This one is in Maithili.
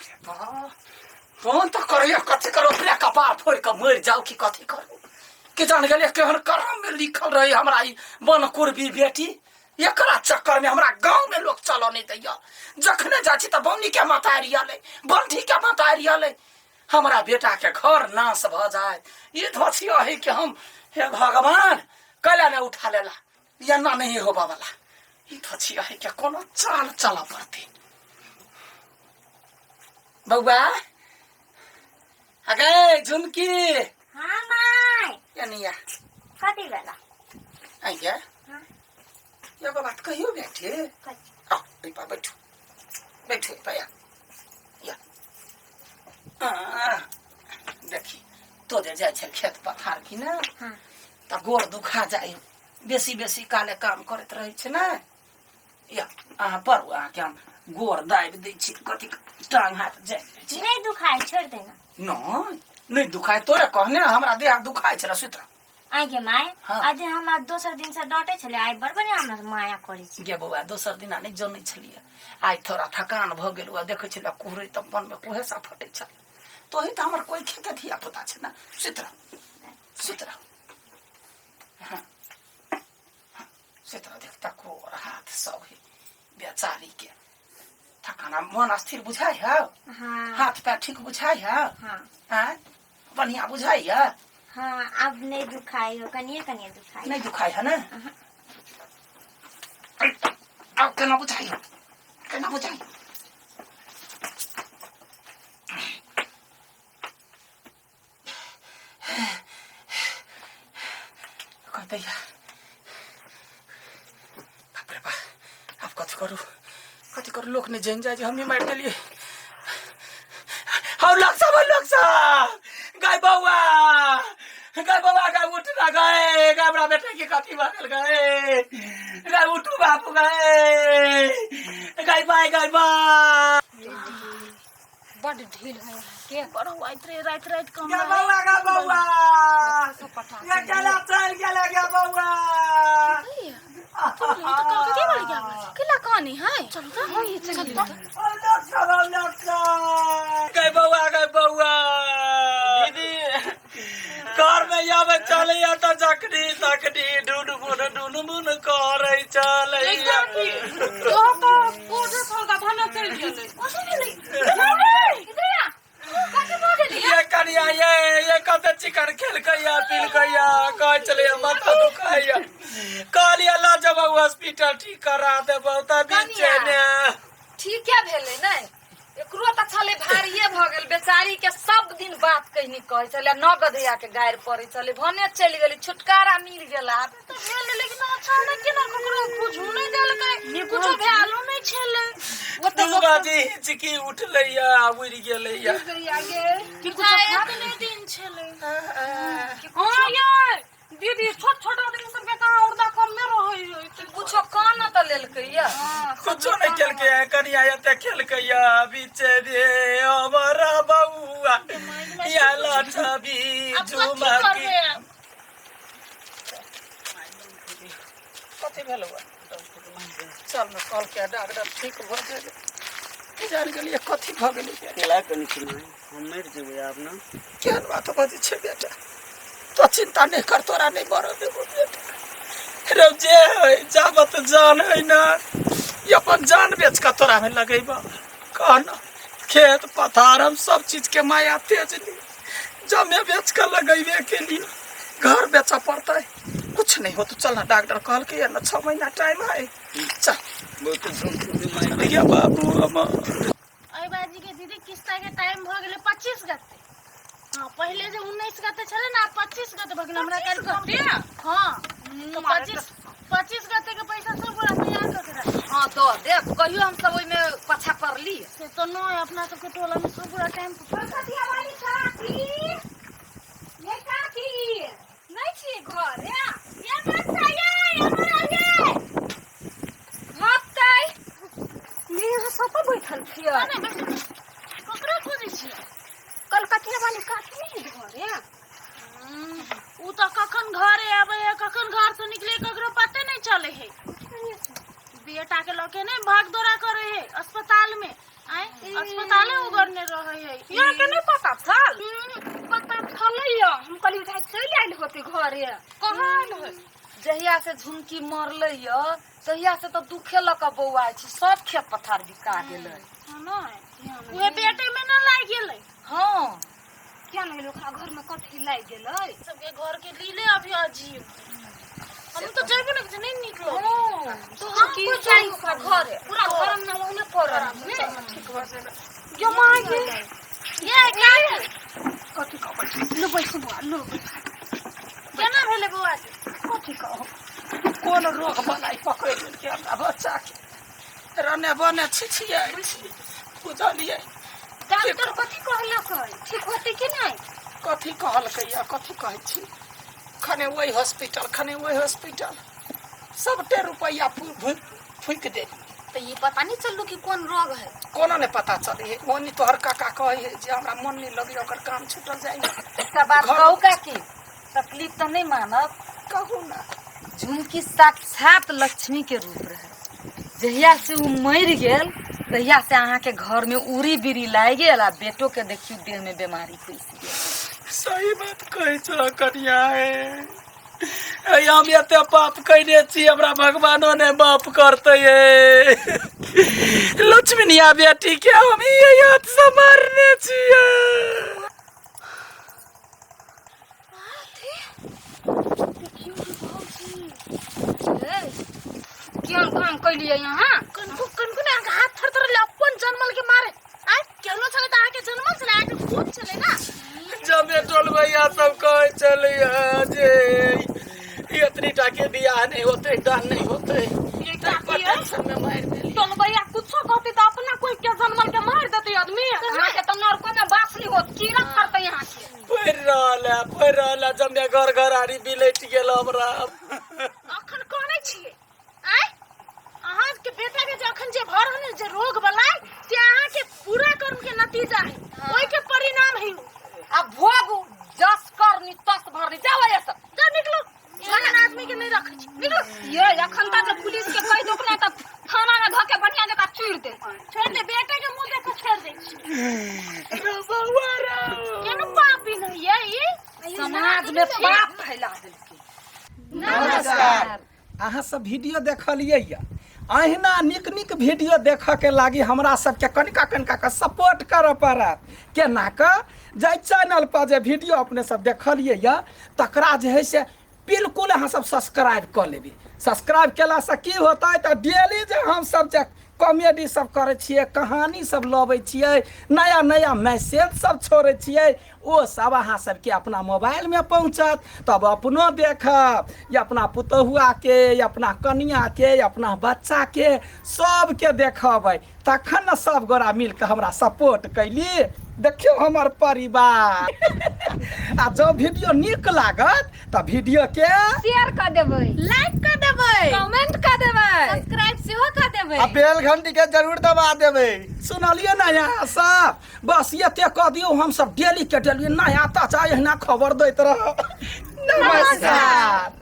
रे बा फोन तऽ करैया कथी करू अपने कपार फोड़ि कऽ मरि जाउ कि कथी करू के जान गेलियै केहन करम में लिखल रहे हमरा ई बन कुर्बी बेटी एकरा चक्कर में हमरा गांव में लोग चलऽ नहीं दैया जखने जाइ छी तऽ बौनी के मतारि अलै बंठी के मतारि अलै हमरा बेटा के घर नाश भऽ जाय ई धोछी अही के हम हे भगवान कैला ने उठा लेला एना नहीं होबा वाला ई धोछी अही के कोनो चाल चलऽ पड़तै बौआ अगे झुमकी हाँ माय एनिया कथी भेला आइया हाँ। एगो बात कहियो बेटी कथी? आओ एहि पर बैठू बैठू एहि पर या या आ, देखी तो जे जाइ छै खेत पथार की ने हाँ तऽ गोर दुखा जाइ बेसी बेसी काले काम करैत रहै छै ने या अहाँ पढ़ू अहाँके हम गोर दाबि दै छी कथी टांग हाथ जाय दै छी नहीं दुखाय छोड़ देना नहि नहि दुखाय तोरे कहने हमरा देह दुखाय छलै सुति रह आइ गे माय हाँ। आज हमरा दोसर दिन से डांटे छले आइ बड़ बढ़िया हमरा से माया करै छी गे बौआ दोसर दिना नहि जनै छलियै आइ थोड़ा थकान भऽ गेल उएह देखै छलियै कुहरै तऽ मनमे कुहेसा फटै छल तोही तऽ हमर कोइ खेके धिया पुता छै ने सुति रह सुति रह हाँ सुति रह देखता गोर हाथ सब है बेचारी के थकाना मन स्थिर बुझाइ है हाँ हाथ पैर ठीक बुझाइ है हाँ आँय बढ़िया बुझाइ है हाँ अब नहीं दुखाई हो कनिए कनिए दुखाई नहीं दुखाइ है ने आब केना बुझाइ है केना बुझाइ कहतै बाप रे बाप आब कथी करू कथी करू लोक नहि जानि जाय जे हमही मारि देलियै हौ लोक सब लोक सब गाय बौआ गाय बौआ गाय उठ ना गाय गाय हमरा बेटा के कथी भऽ गेल गाय गाय उठू बापू गाय गाय बाय गाय बाय बड ढील है के बड़ होइत रहे राति राति कम गे बौआ गे बौआ ये केला चल गेला गे बौआ तो कलकतिया वाली के आवाज केला कहानी है चलू तो हां ये चल तो गे बौआ गे बौआ दीदी घर में आवे चलैया तऽ जखनी तखनी ढून बुन ढून बुन करै चलैया तो तो कोठे थोड़ा धन चल गेलै कथी भेलै इधर आ कथी भऽ गेलै ये कनिया ये कते चिकन खेलकैया पिलकैया कहै छलैया माथा दुखाइया कहलियै लऽ जेबौ हॉस्पिटल ठीक करा देबौ तऽ बीचे ने ठीके भेलै ने एकरो तऽ छलै भारिये भऽ गेल बेचारी के सब दिन बात कहनी कहै छलै न गधैया के गारि पड़ै छलै भने चलि गेलै छुटकारा मिल गेल आब तऽ भेल लेकिन अच्छा नहि केना ककरो बुझू नहि देलकै कुछो भेलो नहि छलै ओते दू बाजी हिचकी उठलैया उड़ि गेलैया कि कुछो खा एतने दिन छलै हाँ ये दीदी छोट छोट आदमी सबके कहाँ उर्दा कम में रहै है कुछो कान तऽ लेलकै या कुछो नहि केलकै है कनिया एते खेलकै या बीचे रे हमर बौआ या लछबी अब कथी झुमकी करबै आब? कथी भेल हुआ चल ने कल के डॉक्टर ठीक भऽ जेबै जान गेलियै कथी भऽ गेलै केला कनि सुनाइ हम मरि जेबै आब ने केहन बात बजै छै बेटा तो चिंता नहीं कर तोरा नहीं मरऽ देबो बेटा रे जे है जाबत जान है ना ई अपन जान बेच कऽ तोरा में लगेबा कह ना खेत पथार हम सब चीज के माया तेज ली जमे बेच कऽ लगेबे के लिए घर बेचऽ पड़तै कुछ नहीं हो तो चल ना डॉक्टर कहलकै या ना 6 महीना टाइम है चल बहुते झुमकी मारि भैया बाबू हमर एहि बाजी के दीदी किस्ता के टाइम भऽ गेलै 25 गते हाँ पहिले जे 19 गते छलै ने आब 25 गते भऽ गेलै हमरा काल्हि गते? हाँ तो 25 गते के पैसा सब गोरा तैयार कऽ के राख हाँ दऽ देब कहियो हम सब ओहिमे पाछा पड़ली से तो नहि अपना सबके टोला में सब गोरा टाइम पर कलकतिया वाली काकी ये काकी नहीं छी घर या ये मत आइए हमर आइए हाँ तै ये यहाँ सब बैठल छियै नहि बैठ ककरा खोजै छियै कलकतिया वाली काकी नहीं घर या उ तऽ कखन घरे आबै है कखन घर से निकले ककरो पते नहीं चले है बेटा के लके नहीं भाग दौड़ा करे है अस्पताल में आय अस्पताले उगरने रहे है। यहाँ के नहीं पता छल? हम्म, पता छलै हम कहली उठा चलि आयल होते घरे। कहाँ आयल होय? जहिया से झुमकी मरलै य तहिया से तऽ दुखे लऽ कऽ बौआइ छी, सब खेत पथार बिका गेलै। हाँ, नहीं उहे बेटे में न लागि गेलै। हँ, किया नहि गेलै ओकरा घर में कथी लागि गेलै? सबके घर के लीले अभी अजीब। हम तो जेबे न नहीं निकलो। हँ, तो हम की कोई जाइ जाइ ओकरा घरे? पूरा घर में ओहने पड़ल ने। ठीक भऽ जेबै। जो माय गे। ये का कथी कहबै? लो बैसू बौआ, लो बैसू। केना भेलै बौआ के? कथी कहू, कोन रोग बनाइ पकड़ि लेलकै हमरा बच्चा के, रने बने छिछियाइ छी, बुझलियै? डॉक्टर कथी कहलकै? ठीक होतै कि नहि? कथी कहलकै या कथी कहै छी, खने ओहि हॉस्पिटल खने ओहि हॉस्पिटल, सबटे रुपैआ फूकि देली। तऽ ई पता नहीं चललू कि कोन रोग है? कोनो नहि पता चलै है। ओनी तोहर काका कहै है जे हमरा मन नहि लगै, ओकर काम छूटल जाइ। एकटा बात घर- कहू काकी, तकलीफ तऽ नहि मानब? कहू ना। झुमकी साक्षात लक्ष्मी के रूप रहे। जहिया से उ मरि गेल तहिया से अहाँके घर में उड़ी बिड़ी लागि गेल आ बेटो के देखियौ देह में बीमारी पैसि गेल। सही बात कहै छह कनिया। हे, हम एते पाप कैने छी, हमरा भगवानो ने माफ करतै। हे लक्ष्मीनिया बेटी के हम ई हाथ से मारने छियै। केहन काम कैलियै अहाँ? कनको कनको ने अहाँके हाथ थर थर अपन जनमल के मारे आय केहनो छलै तऽ अहाँके जनमल छलै, अहाँके खून छलै ना। जमे टोलबैया सब कहै छलैया जे एतनी टा के बियाह नहि होतै, दान नहि होतै, ताहि पर टेंशन में मारि देली। टोलबैया कुछो कहतै तऽ अपना कोई के जनमल के मारि देतै आदमी? अहाँके तऽ नरको में बास नहीं होत, कीड़ा फड़तै अहाँके। पढ़ि रहल है, पढ़ि रहल है, जमे घर घर आरी बिलटि गेल हमरा। अखन कहने छियै आय अहाँके बेटा के जे अखन जे भऽ रहल है जे रोग बला, से अहाँके पूरा कर्म के नतीजा है, ओहि के परिणाम है उ। आ भोगू, जस करनी तस भरनी। जाओ एतऽ से। जा निकलो, एहन आदमी के नहीं रखै छी, निकलो। ये अखन तक जे पुलिस के कहि दोक ने तऽ थाना में धके बढ़िया जकाँ चूर दे। छोड़ दे, बेटे के मुंह देख के छोड़ दे छी। केनो पापी नहीं है ई। समाज में पाप फैला देलकै। नमस्कार, अहाँ सब वीडियो देखलियै यऽ। अहिना नीक नीक वीडियो देखऽके लागी हमरा सबके कनिका कनिका के सपोर्ट करऽ पड़त। केना कऽ? जाहि चैनल पर जे वीडियो अपने सब देखलियै यऽ तकरा जे है से बिल्कुल अहाँ सब सब्सक्राइब कऽ लेबै। सब्सक्राइब केलासँ की होतै? तऽ डेली जे हमसब जे कॉमेडी सब करै छियै, कहानी सब लबै छियै, नया नया मैसेज सब छोड़ै छियै, ओ सब अहाँ सबके अपना मोबाइलमे पहुँचत। तब अपनो देखब या अपना पुतहुआके या अपना कनिआके या अपना बच्चाके सबके देखबै, तखन ने सब गोरा मिलके हमरा सपोर्ट कैली। देखियौ हमर परिवार। आ जँ वीडियो नीक लागत तऽ वीडियोके शेयर कऽ देबै, लाइक कऽ देबै, कमेंट कऽ देबै, सब्सक्राइब सेहो कऽ देबै आ बेल घंटी के जरूर दबा देबै। सुनलियै ने यहाँ सब? बस एते कऽ दियौ, हमसब डेली के डेली नया ताजा एहिना खबर दैत रहब। नमस्कार।